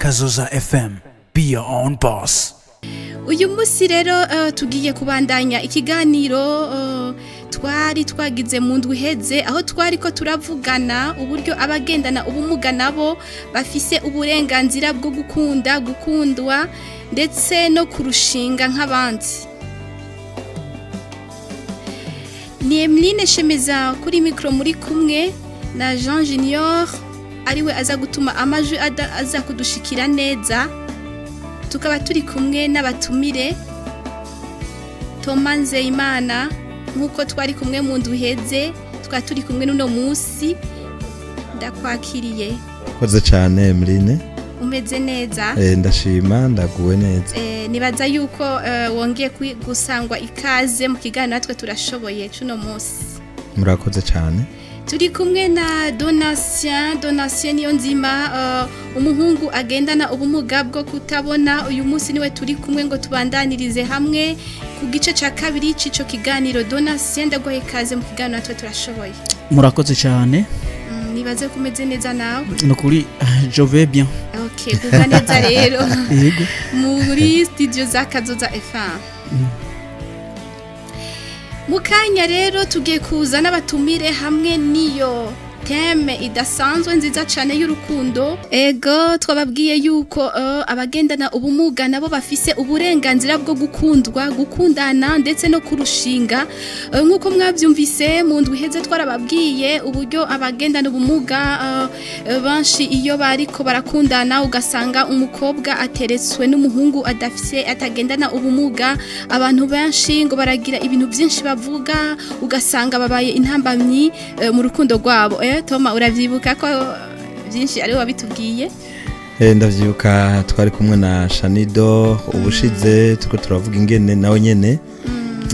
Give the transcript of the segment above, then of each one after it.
Kazoza FM. Be your own boss. Uyu munsi rero tugiye kubandanya ikiganiro twari twagize mu ndwi iheze, aho twari ko turavugana uburyo abagendana ubumuga nabo bafise uburenganzira bwo gukunda, gukundwa ndetse no kurushinga nk'abandi. Ni Emeline Shemeza kuri micro, muri kumwe na Jean Junior, ariwe aza gutuma amajwi aza kudushikira neza. Tukaba turi kumwe n'abatumire Thomas Nzeyimana, nk'uko twari kumwe mu ndwi iheze, tukaba turi kumwe n'uno munsi. Ndakwakiriye. Koze cyane, Emeline. Umeze neza? Ndashima, ndaguwe neza. Nibaza yuko wongeye gusangwa ikaze mu kiganiro Natwe Turashoboye cuno munsi. Murakoze cyane. Turi kumwe na Donatien, Donatien Niyonzima, umuhungu agendana ubumuga bwo kutabona. Uyu munsi niwe turi kumwe ngo tubandanirize hamwe ku gice ca kabiri c'ico kiganiro. Donatien, ndaguhaye ikaze mu kiganiro Natwe Turashoboye. Murakoze cyane. Nibaze ko umeze neza nawe. Nukuri je vais bien. Okay, kuva neza rero Yego. muri studio za Kazoza FM. Mu kanya rero tugiye kuza n'abatumire hamwe n'iyo thème idasanzwe nziza cyane y'urukundo. Ego, twababwiye yuko abagendana ubumuga nabo bafise uburenganzira bwo gukundwa, gukundana ndetse no kurushinga. Nk'uko mwabyumvise mu ndwi iheze, twarababwiye uburyo abagendana ubumuga benshi iyo bariko barakundana ugasanga umukobwa ateretswe n'umuhungu adafise, atagendana ubumuga. Abantu benshi ngo baragira ibintu byinshi bavuga, ugasanga babaye intambamyi mu rukundo rwabo. Toma, uravyibuka ko byinshi ari wabitubwiye? Ndavyibuka, twari kumwe na Shanido ubushize, turiko turavuga ingene nawe nyene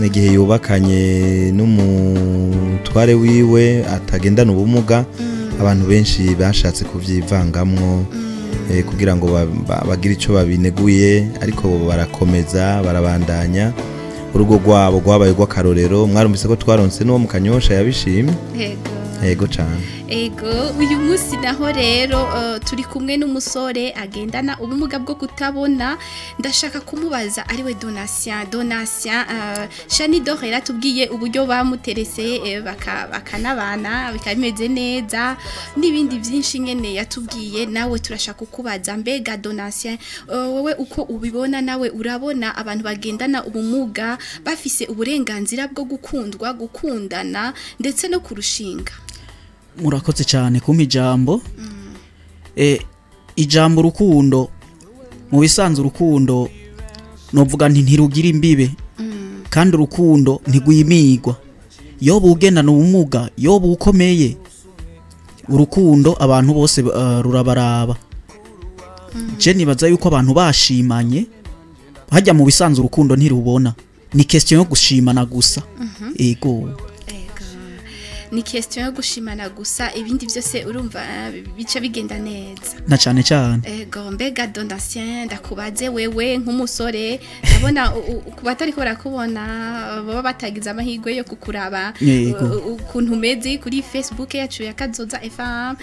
igihe yubakanye n'umutware wiwe atagendana ubumuga, abantu benshi bashatse kuvyivangamwo kugira ngo bagire ico babineguye, ariko barakomeza barabandanya, urugo rwabo rwabaye rw'akarorero. Mwarumvise ko twaronse n'uwo mu Kanyosha yabishimye. Yego. Yego cane. Ego, uyu munsi naho rero turi kumwe n'umusore agendana ubumuga bwo kutabona. Ndashaka kumubaza, ariwe Donatien. Donatien, Shani Dore yaratubwiye uburyo bamuterese bakanabana bikaba bimeze neza n'ibindi byinshi nyene yatubwiye. Nawe turashaka kukubaza, mbega Donatien, wowe uko ubibona, nawe urabona abantu bagendana ubumuga bafise uburenganzira bwo gukundwa, gukundana ndetse no kurushinga? Murakoze cyane kumpa ijambo. Ijambo urukundo, mu bisanzwe urukundo novuga nti ntirugira imbibe, kandi urukundo ntigwimigwa. Yoba ugendana ubumuga, yoba ukomeye, urukundo abantu bose rurabaraba. Je nibaza yuko abantu bashimanye hajya, mu bisanzwe urukundo ntirubona, ni question yo gushimana gusa. Ego. Ego. Ni question yo gushimana gusa, ibindi byose urumva bica bigenda neza. Na cane cane. Ego, mbega Donatien, ndakubaze wewe nk'umusore, ndabona ku batariko barakubona, baba batagize amahirwe yo kukuraba ukuntu umeze kuri Facebook yacu ya Kazoza FM,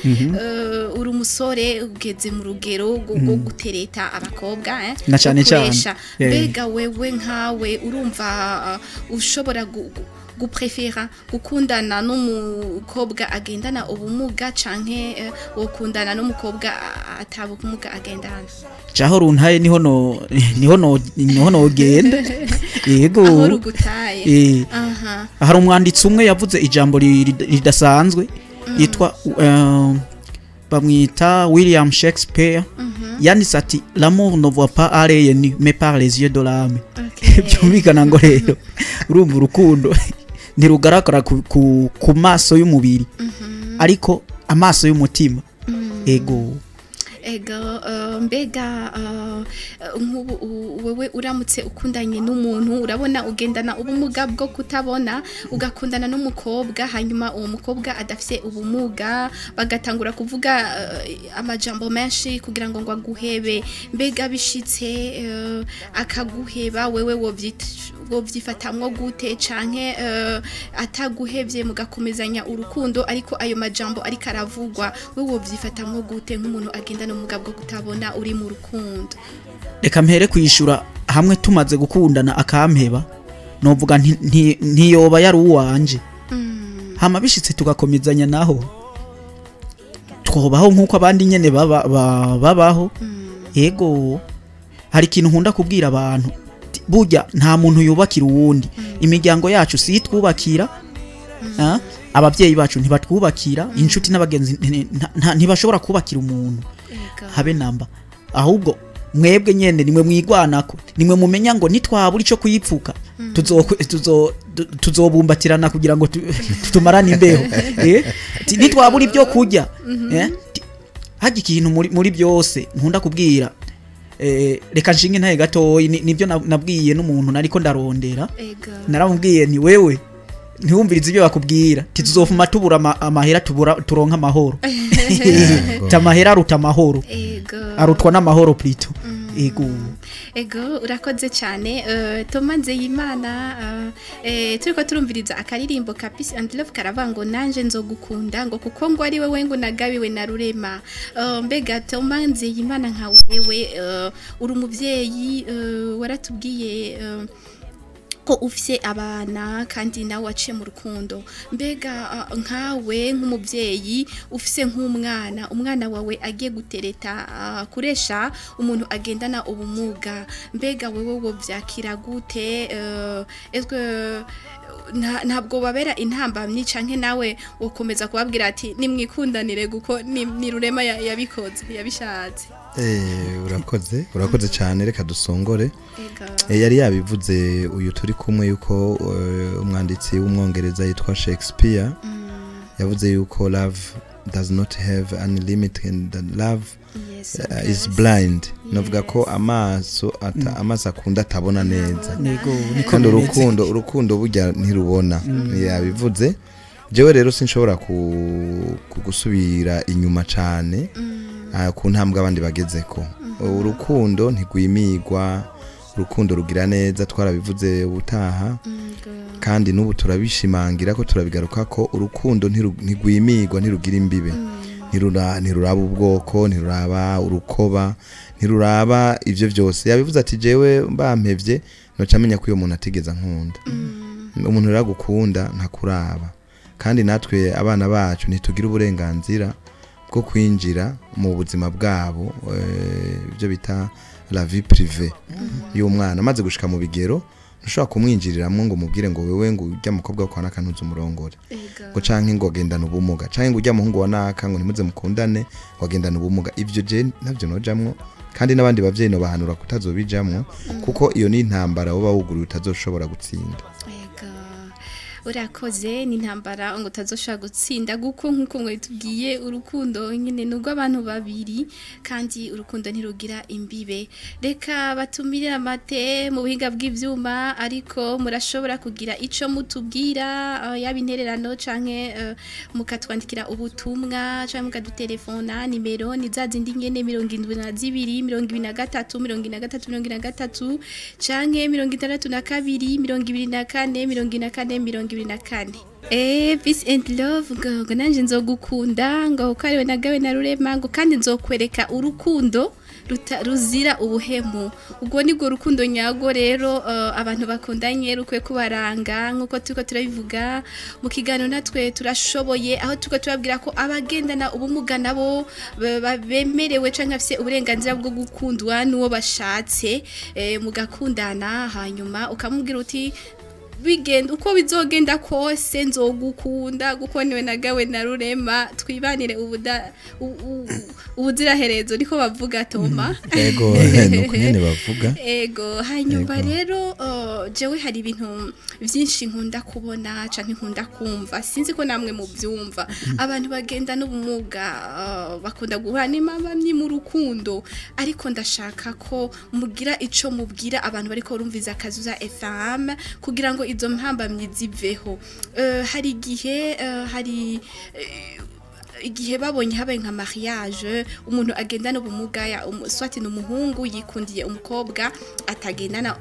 uri umusore ugeze mu rugero rwo gutereta abakobwa, Na cane cane. Gukoresha. Mbega wewe nkawe urumva ushobora guprefera gukundana n'umukobwa agendana ubumuga canke wokundana n'umukobwa atabumuga agendana? Jaho runtaye niho nogenda, yego. Aho rugutaye. Hari umwanditsi umwe yavuze ijambo ridasanzwe yitwa bamwita William Shakespeare. Yanditse ati: "L'amour ne voit pas à l'œil nu, mais par les yeux de l'âme." Byumvikana ngo rero urumva urukundo ntirugaragara ku maso y'umubiri, ariko amaso y'umutima. Ego. Ego, mbega nk'ubu wewe uramutse ukundanye n'umuntu, urabona ugendana ubumuga bwo kutabona, ugakundana n'umukobwa, hanyuma uwo mukobwa adafise ubumuga, bagatangura kuvuga amajambo menshi kugira ngo aguhebe. Mbega bishitse akaguheba, wewe wovyifatamwo gute? Canke ataguhevye mugakomezanya urukundo, ariko ayo majambo ariko aravugwa, wewe wovyifatamwo gute nk'umuntu agendana ubumuga bwo kutabona uri mu rukundo? Reka mpere kwishura hamwe tumaze gukundana akampeba, novuga ntiyoba yari uwanje. Hama bishitse tugakomezanya, naho twobaho nk'uko abandi nyene babaho. Yego, hari ikintu nkunda kubwira abantu. Burya nta muntu yubakira uwundi. Imiryango yacu si itwubakira, ababyeyi bacu ntibatwubakira, inshuti n'abagenzi ntibashobora kubakira umuntu habe namba. Ahubwo mwebwe nyene nimwe mwigwanako, nimwe mumenya ngo nitwabura ico kuyipfuka tuzobumbatirana kugira ngo tumarane imbeho. Nitwabura ibyo kurya, hajya ikintu muri byose nkunda kubwira, reka nshinge ntaye gatoyi, nibyo nabwiye n'umuntu nariko ndarondera. Naramubwiye ni wewe ntiwumvirize ibyo bakubwira, tituzofuma tubura amahera, tubura turonka amahoro. Amahera aruta amahoro, arutwa n'amahoro plutôt. Ego. Ego, urakoze cyane, Thomas Nzeyimana. Turiko turumviriza akaririmbo ka Peace and Love, karavuga ngo nanje nzogukunda ngo kuko ngo ari wewe ngo nagabiwe na Rurema. Mbega Thomas Nzeyimana, nka wewe uri umuvyeyi, waratubwiye ko ufise abana kandi nawe waciye mu rukundo. Mbega nkawe nk'umubyeyi ufise nk'umwana, umwana wawe agiye gutereta, kuresha umuntu agendana ubumuga, mbega wewe wo vyakira gute? Est-ce ntabwo babera intambamyi, canke nawe ukomeza kubabwira ati nimwikundanire kuko ni Rurema yabikoze, yabishatse? Urakoze, urakoze cyane. Reka dusongore. Yari yabivuze uyu turi kumwe yuko umwanditsi w'umwongereza yitwa Shakespeare yavuze yuko love does not have any limit and that love is blind. Navuga ko amaso amaso akunda atabona neza. Nego, niko kandi bimeze. Urukundo burya ntirubona, yabivuze. Jewe rero sinshobora kugusubira inyuma cane ku ntambwe abandi bagezeko. Urukundo ntigwimigwa, urukundo rugira neza, twarabivuze ubutaha kandi n'ubu turabishimangira ko turabigaruka ko urukundo ntigwimigwa, ntirugira imbibe, ntiruraba ubwoko, ntiruraba urukoba, ntiruraba ivyo vyose. Yabivuze ati jewe bampevye noca amenya ko uyo muntu atigeze ankunda. Umuntu rero agukunda ntakuraba. Kandi natwe abana bacu ntitugira uburenganzira bwo kwinjira mu buzima bwabo, ibyo bita la vie privée y'umwana. Amaze gushika mu bigero, ntushobora kumwinjiriramwo ngo umubwire ngo wewe ngo ujya mukobwa wo kwa naka ntuze umurongore, ngo canke ngo agendane ubumuga, canke ngo ujya muhungu wa naka ngo ntimuze mukundane ngo agendane ubumuga. Ivyo je ntavyo nojamwo, kandi n'abandi bavyeyi nobahanura kutazobijamwo, kuko iyo ni intambara woba wuguruye utazoshobora gutsinda. Ego. Urakoze. Ni intambara ngo utazoshobora gutsinda, kuko nk'uko mwitubwiye, urukundo nyine nubwo abantu babiri, kandi urukundo ntirugira imbibe. Reka batumire amate mu buhinga bw'ivyuma, ariko murashobora kugira ico mutubwira, yaba intererano canke mukatwandikira ubutumwa canke mukadutelefona. Nimero ni za zindi nyene: 72 23 43 43 canke 62 24 44 24. Peace and Love ngo nanje nzogukunda ngo kuko ariwe nagawe na Rurema, ngo kandi nzokwereka urukundo ruzira ubuhemu. Ubwo nibwo rukundo nyago. Rero abantu bakundanye rukwiye kubaranga nk'uko turiko turabivuga mu kiganiro Natwe Turashoboye, aho turiko turabwira ko abagendana ubumuga nabo bemerewe canke bafise uburenganzira bwo gukundwa n'uwo bashatse. Mugakundana, hanyuma ukamubwira uti bigenda uko bizogenda kose nzogukunda kuko niwe nagawe na Rurema, twibanire ubuda ubuziraherezo. Niko bavuga, Toma? Ego, nuko nyene bavuga. Ego. Hanyuma Ego. rero jewe hari ibintu byinshi nkunda kubona canke nkunda kumva, sinzi ko namwe mubyumva. Abantu bagenda n'ubumuga bakunda guhura n'impambamyi mu rukundo, ariko ndashaka ko mugira ico mubwira abantu bariko barumviza Kazuza FM kugira ngo izo mpambamyi ziveho. Hari igihe hari Igihe babonye habaye nka mariage, umuntu agendana ubumuga, soit ni umuhungu yikundiye umukobwa atagendana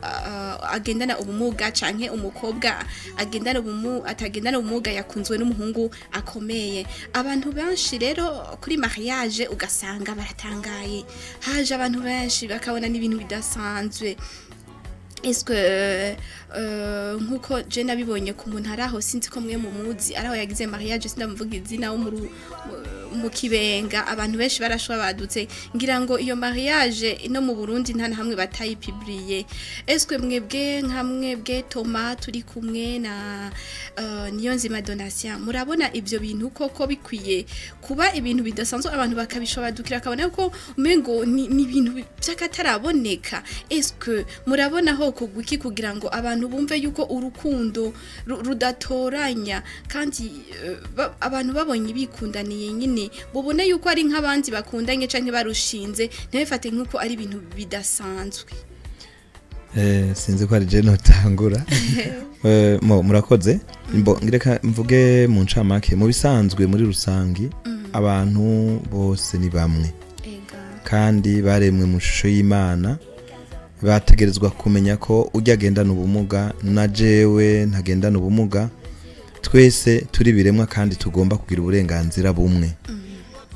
agendana ubumuga, canke umukobwa agendana atagendana ubumuga yakunzwe n'umuhungu akomeye, abantu benshi rero kuri mariage ugasanga baratangaye, haje abantu benshi, bakabona n'ibintu bidasanzwe. Est-ce que nkuko je nabibonye ku muntu araho, sinzi ko mwe mumuzi, araho yagize mariage, sindamuvuga izina, wo mu Kibenga, abantu benshi barashwa badutse, ngira ngo iyo mariage no mu Burundi nta na hamwe batayipubliye. Est-ce que mwebwe, nka mwebwe Thomas turi kumwe na Niyonzima Donatien, murabona ivyo bintu koko bikwiye kuba ibintu bidasanzwe, abantu bakabishobadukira, akabona ko umengo ni ibintu by'akataraboneka? Est-ce que murabona ho kugwiki kugira ngo abantu bumve yuko urukundo rudatoranya, kandi abantu babonye bikundaniye nyine bubone yuko ari nk'abandi bakundanye canke barushinze, ntibifate nk'uko ari ibintu bidasanzwe? Sinzi ko ari je notangura. Murakoze. Ngireka mvuge mu ncamake. Mu bisanzwe, muri rusangi, abantu bose ni bamwe kandi baremwe mu shusho y'Imana. Bategerezwa kumenya ko ujya agendana ubumuga na jewe ntagendana ubumuga, twese turi biremwa kandi tugomba kugira uburenganzira bumwe,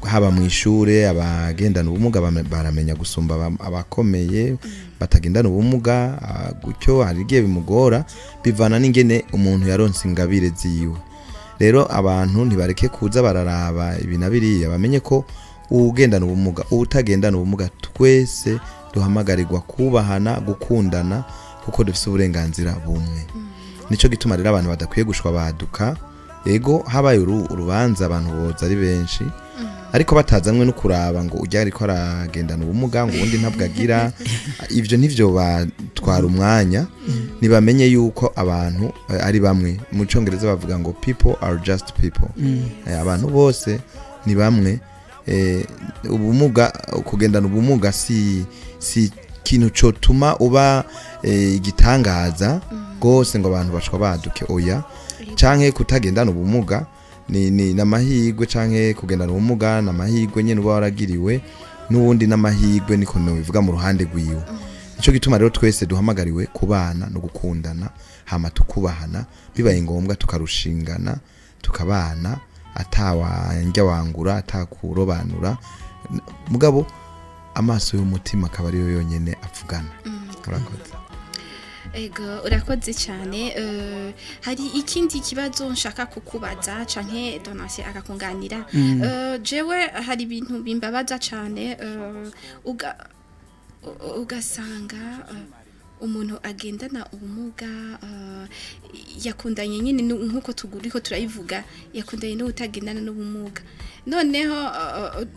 haba mu ishure. Abagendana ubumuga baramenya gusumba abakomeye batagendana ubumuga. Gutyo hari igihe bimugora, bivana n'ingene umuntu yaronse ingabire ziwe. Rero abantu ntibareke kuza bararaba ibi na biriya, bamenye ko uwugendana ubumuga, uwutagendana ubumuga, twese duhamagarirwa kubahana, gukundana, kuko dufise uburenganzira bumwe. Nico gituma rero abantu badakwiye gushwa baduka. Ego, habaye urubanza abantu boza ari benshi, ariko batazanywe no kuraba ngo ujya ariko aragendana ubumuga, ngo ubundi ntabwo agira. Ivyo ntivyo batwara umwanya. Nibamenye yuko abantu ari bamwe. Mu Congereza bavuga ngo "People are just people." Abantu bose ni bamwe. Ubumuga, kugendana ubumuga si ikintu cotuma uba igitangaza gose ngo abantu bashwa baduke, oya. Canke kutagendana ubumuga ni namahirwe, canke kugendana ubumuga namahirwe nyene uba waragiriwe n'ubundi n'amahirwe, niko bivuga mu ruhande rwiwe. Nico gituma rero twese duhamagariwe kubana no gukundana, hama tukubahana, bibaye ngombwa tukarushingana, tukabana atawanjya wangura, atakurobanura, mugabo amaso y'umutima akaba ariyo yonyene avugana. Urakoze. Ego, urakoze cyane. Hari ikindi kibazo nshaka kukubaza canke Donatien akakunganira. Jewe hari ibintu bimbabaza cyane, ugasanga umuntu agendana ubumuga yakundanye nyine nkuko tuguriko turayivuga, yakundanye n'utagendana n'ubumuga, noneho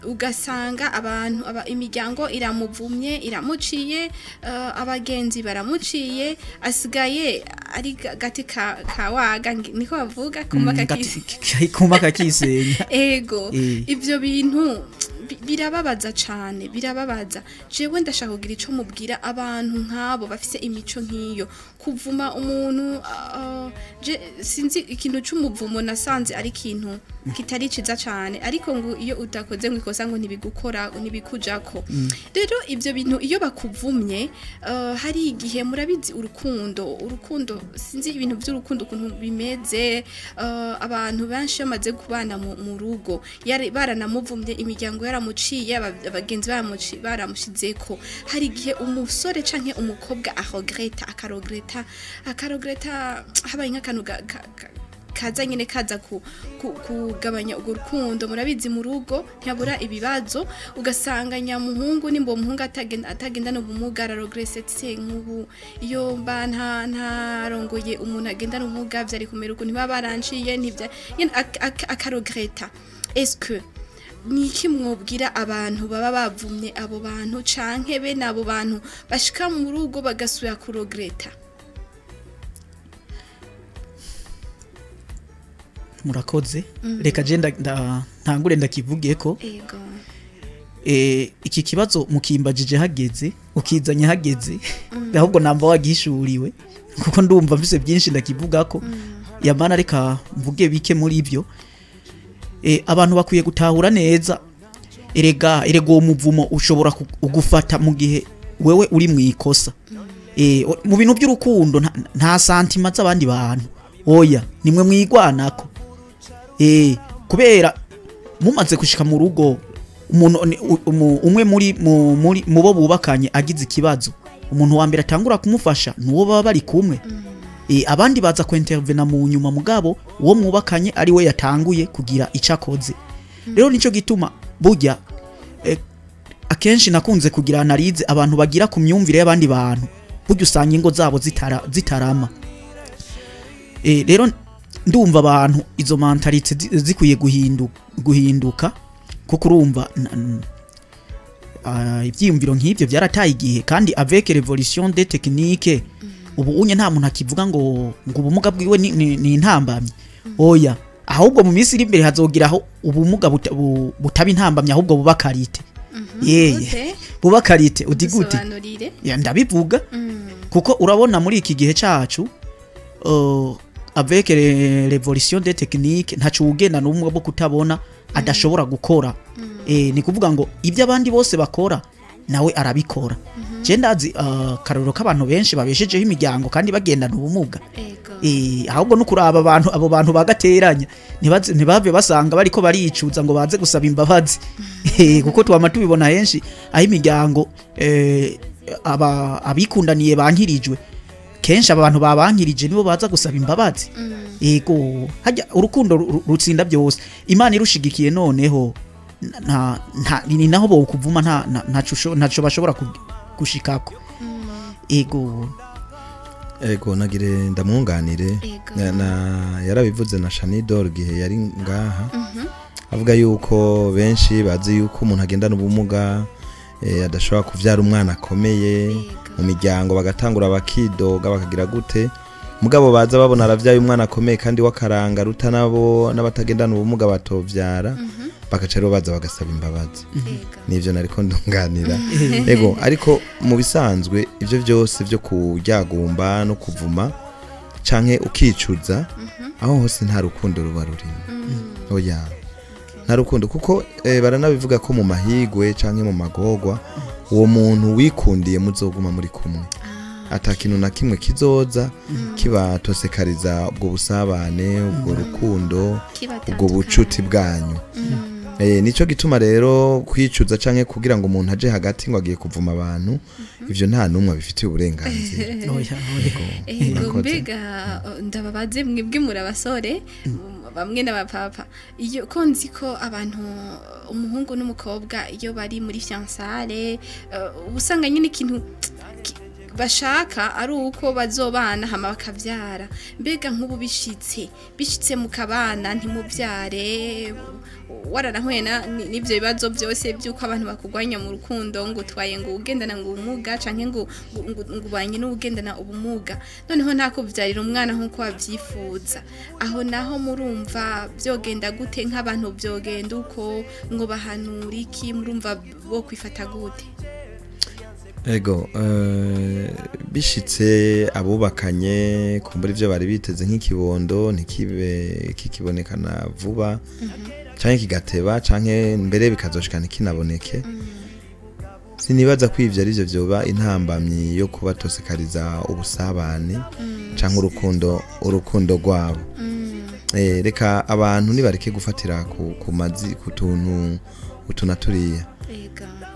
ugasanga abantu imiryango iramuvumye, iramuciye, abagenzi baramuciye, asigaye ari gati ka waga, niko bavuga, kuma kuma kakisenya. Ego. Ivyo bintu birababaza cane, birababaza. Jewe ndashaka kugira ico mubwira abantu nk'abo bafise imico nk'iyo, kuvuma umuntu. Je sinzi, ikintu c'umuvumo nasanze ari ikintu kitari ciza cane, ariko ngo iyo utakoze ngo ikosa ngo ntibigukora, ntibikujako. Rero ivyo bintu, iyo bakuvumye, hari igihe, murabizi urukundo, sinzi ibintu by'urukundo ukuntu bimeze, abantu benshi bamaze kubana mu rugo, yari baranamuvumye, imiryango yaramuciye, abagenzi baramushizeko, hari igihe umusore canke umukobwa aregreta, akaregreta, akaregreta, habaye nk'akantu kaza nyine kaza kugabanya urwo rukundo. Murabizi, mu rugo ntiyabura ibibazo, ugasanga nyamuhungu nimba uwo muhungu atagendana ubumuga araregrese, se nk'ubu iyo mba ntarongoye umuntu agendana ubumuga vyari kumera ukuntu, ntibaba baranciye, ntibya nyene akaregreta. Est-ce que ni iki mwobwira abantu baba bavumye abo bantu, canke bene abo bantu bashika mu rugo bagasubira kuregreta? Murakoze. Reka je ntangure ndakivuge ko Ego. Iki kibazo mukimbajije hageze, ukizanye hageze, ahubwo namba wagishuriwe, kuko ndumva mfise byinshi ndakivugako. Yamana reka mvuge bike muri ibyo. Abantu bakwiye gutahura neza, erega uwo muvumo ushobora kugufata mu gihe wewe uri mu ikosa. Mu bintu by'urukundo nta santima z'abandi bantu, oya, nimwe mwigwanako. Kubera mumaze gushika mu rugo, umuntu umwe muri mu bo bubakanye agize ikibazo, umuntu wa mbere atangura kumufasha nuwo baba bari kumwe. Abandi baza kwintervena mu nyuma, mugabo uwo mwubakanye ari we yatanguye kugira icakoze. Rero nico gituma burya akenshi nakunze kugira analyse abantu bagira ku myumvire y'abandi bantu, burya usanga ingo zabo zitarama. Rero ndumva abantu izo mentalité zikwiye guhinduka, kuko urumva ibyiyumviro nk'ibyo byarataye igihe, kandi avec révolution des techniques ubu unye nta muntu akivuga ngo ubumuga bwiwe ni intambamyi. Oya, ahubwo mu minsi iri imbere hazogiraho ubumuga butaba intambamyi, ahubwo buba qualité. Yeye, buba qualité. Uti gute? Ya, ndabivuga kuko urabona muri iki gihe cacu, avec révolution des techniques, ntaco ugenda n'ubumuga bwo kutabona adashobora gukora. Ni kuvuga ngo ibyo abandi bose bakora nawe arabikora. Je ndazi karorero k'abantu benshi babeshejeho imiryango kandi bagendana ubumuga. Ahubwo no kuraba abantu, abo bantu bagateranya ntibave basanga bariko baricuza ngo baze gusaba imbabazi. Kuko twama tubibona henshi aho imiryango abikundaniye bankirijwe, kenshi aba bantu babankirije nibo baza gusaba imbabazi. Ego, hajya urukundo rutsinda byose, Imana irushigikiye. Noneho ni naho bo kuvuma ntaco bashobora gushikako. Ego. Ego, nagire ndamwunganire. Na yarabivuze na Shanidor gihe yari ngaha, avuga yuko benshi bazi yuko umuntu agendana ubumuga adashobora kuvyara umwana akomeye mu miryango, bagatangura bakidoga bakagira gute, mugabo baza babona aravyaye umwana akomeye kandi wakaranga ruta nabo n'abatagendana ubumuga batovyara, bagaca rero baza bagasaba imbabazi. Nivyo nariko ndunganira. Ego, ariko mu bisanzwe ivyo byose byo kuryagumba no kuvuma canke ukicuza, aho hose nta rukundo ruba rurimo. Oya, nta rukundo, kuko baranabivuga ko mu mahigwe canke mu magorwa uwo muntu wikundiye muzoguma muri kumwe, ata kintu na kimwe kizoza kibatosekariza ubwo busabane, ubwo rukundo, ubwo bucuti bwanyu. Nico gituma rero kwicuza canke kugira ngo umuntu aje hagati ngo agiye kuvuma abantu, ivyo nta numwe abifitiye uburenganzira. Oya, oya. Ego, mbega ndababaze mwebwe muri abasore bamwe n'abapapa, iyo ko nzi ko abantu umuhungu n'umukobwa iyo bari muri fiançailles, usanga nyine ikintu bashaka ari uko bazobana hama bakavyara. Mbega nk'ubu bishitse mukabana ntimuvyare, waranahuye n'ivyo bibazo byose by'uko abantu bakugwanya mu rukundo, ngo utwaye ngo ugendana ngo ubumuga canke ngo ubanye n'ugendana ubumuga, noneho ntakuvyarira umwana nk'uko wavyifuza, aho naho murumva byogenda gute? Nk'abantu byogenda uko ngo bahanura iki? Murumva bo kwifata gute? Ego, bishitse abubakanye kumbura ivyo bari biteze nk'ikibondo ntikibe kikibonekana vuba, canke kigateba, canke mbere bikazoshika ntikinaboneke, sinibaza ko ivyo arivyo vyoba intambamyi yo kubatosekariza ubusabane canke urukundo rwabo. Reka abantu nibareke gufatira ku mazi, ku tuntu utuna turiya,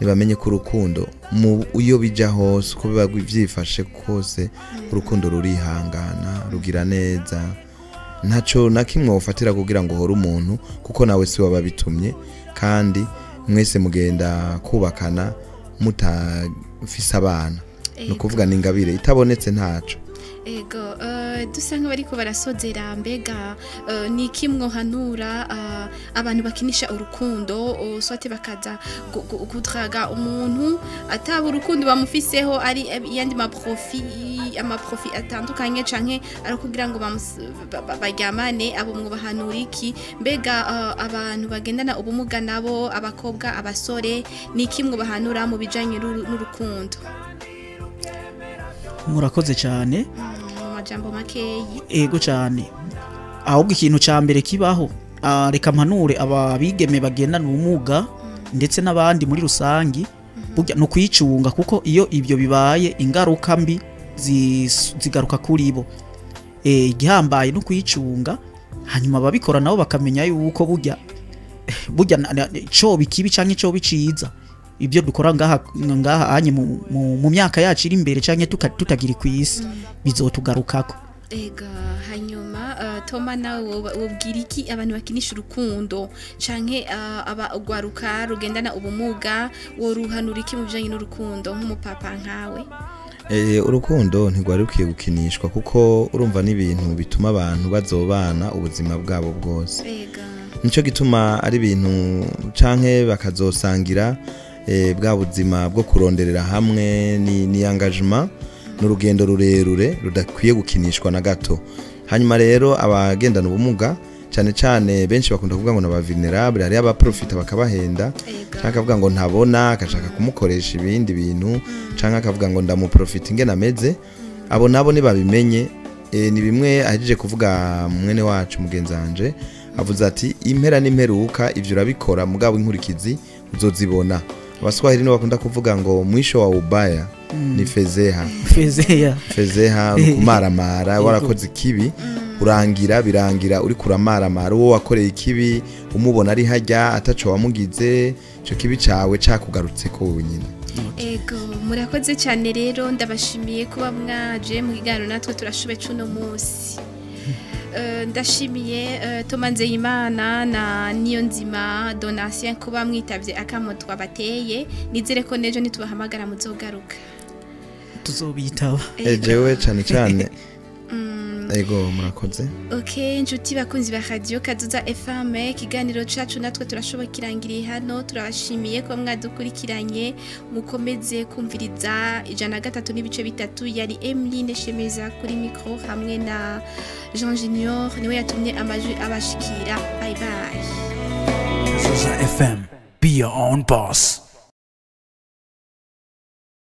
nibamenye ko urukundo mu iyo bija hose uko biba vyifashe kose, urukundo rurihangana, rugira neza, ntaco na kimwe wofatira kugira ngo uhore umuntu, kuko nawe si wababitumye, kandi mwese mugenda kubakana mutafise abana, ni ukuvuga ni ingabire itabonetse ntaco. Ego, dusa nk'abariko barasozera, mbega ni iki mwohanura abantu bakinisha urukundo, soit bakaza kudraga umuntu ataba urukundo bamufiseho, ari yandi amaprofit atandukanye, canke ari kugira ngo baryamane, abo mwobahanura iki? Mbega abantu bagendana ubumuga nabo, abakobwa, abasore, ni iki mwobahanura mu bijanye n'urukundo? Murakoze cyane. Mu majambo makeyi. Ego cyane. Ahubwo ikintu ca mbere kibaho Reka mpanure ababigeme bagendana ubumuga ndetse n'abandi muri rusangi, burya no kwicunga, kuko iyo ibyo bibaye ingaruka mbi zigaruka kuri bo. Igihambaye no kwicunga, hanyuma ababikora nabo bakamenya yuko burya ico bikibi canke ico biciza, ibyo dukora ngaha anye mu myaka yacu iri imbere canke tutagira kwisi bizotugarukako. Ega, hanyuma Toma, nawe wobwira iki abantu bakinisha urukundo canke aba ugwaruka rugendana ubumuga, woruhanura iki mu bijanye n'urukundo nk'umupapa nkawe? Urukundo ntigwari rukwiye gukinishwa, kuko urumva n'ibintu bituma abantu bazobana ubuzima bwabo bwose. Ega, nico gituma ari ibintu canke bakazosangira bwa buzima bwo kuronderera hamwe, ni engagement, n'urugendo rurerure rudakwiye gukinishwa na gato. Hanyuma rero abagendana ubumuga cyane cyane benshi bakunda kuvuga ngo naba vulnerable, hari abaprofita bakabahenda, ega, canke akavuga ngo ntabona, akashaka kumukoresha ibindi bintu, canke akavuga ngo ndamuprofita ingene ameze. Abo nabo nibabimenye, ni bimwe ahejeje kuvuga mwene wacu mugenzi wanje, avuze ati impera n'imperuka ivyo urabikora, mugabo inkurikizi uzozibona. Abaswahili nibo bakunda kuvuga ngo mwisho wa ubaya ni fezeha. Fezeya. Fezeha ni ukumaramara, warakoze ikibi urangira birangira uri kuramaramara, uwo wakoreye ikibi umubona ari hajya ataco wamugize, ico kibi cawe cakugarutse ko wenyine. Ego, murakoze cyane rero, ndabashimiye kuba mwaje mu kiganiro natwe turashube cuno munsi. Ndashimiye Toma Nzeyimana na Niyonzima Donatien kuba mwitavye akamo twabateye. Nizere ko nejo nitubahamagara muzogaruka. Tuzobitaba. Jewe cane cane. Ego, murakoze. Ok, inshuti bakunzi ba Radio Kazoza FM, ikiganiro cacu natwe turashoboye kirangiriye hano. Turabashimiye kuba mwadukurikiranye, mukomeze kumviriza 103.3. Yari Emeline Shemeza kuri micro hamwe na Jean Junior, niwe yatumye amajwi abashikira. Bye bye. Kazoza FM. Be your own boss.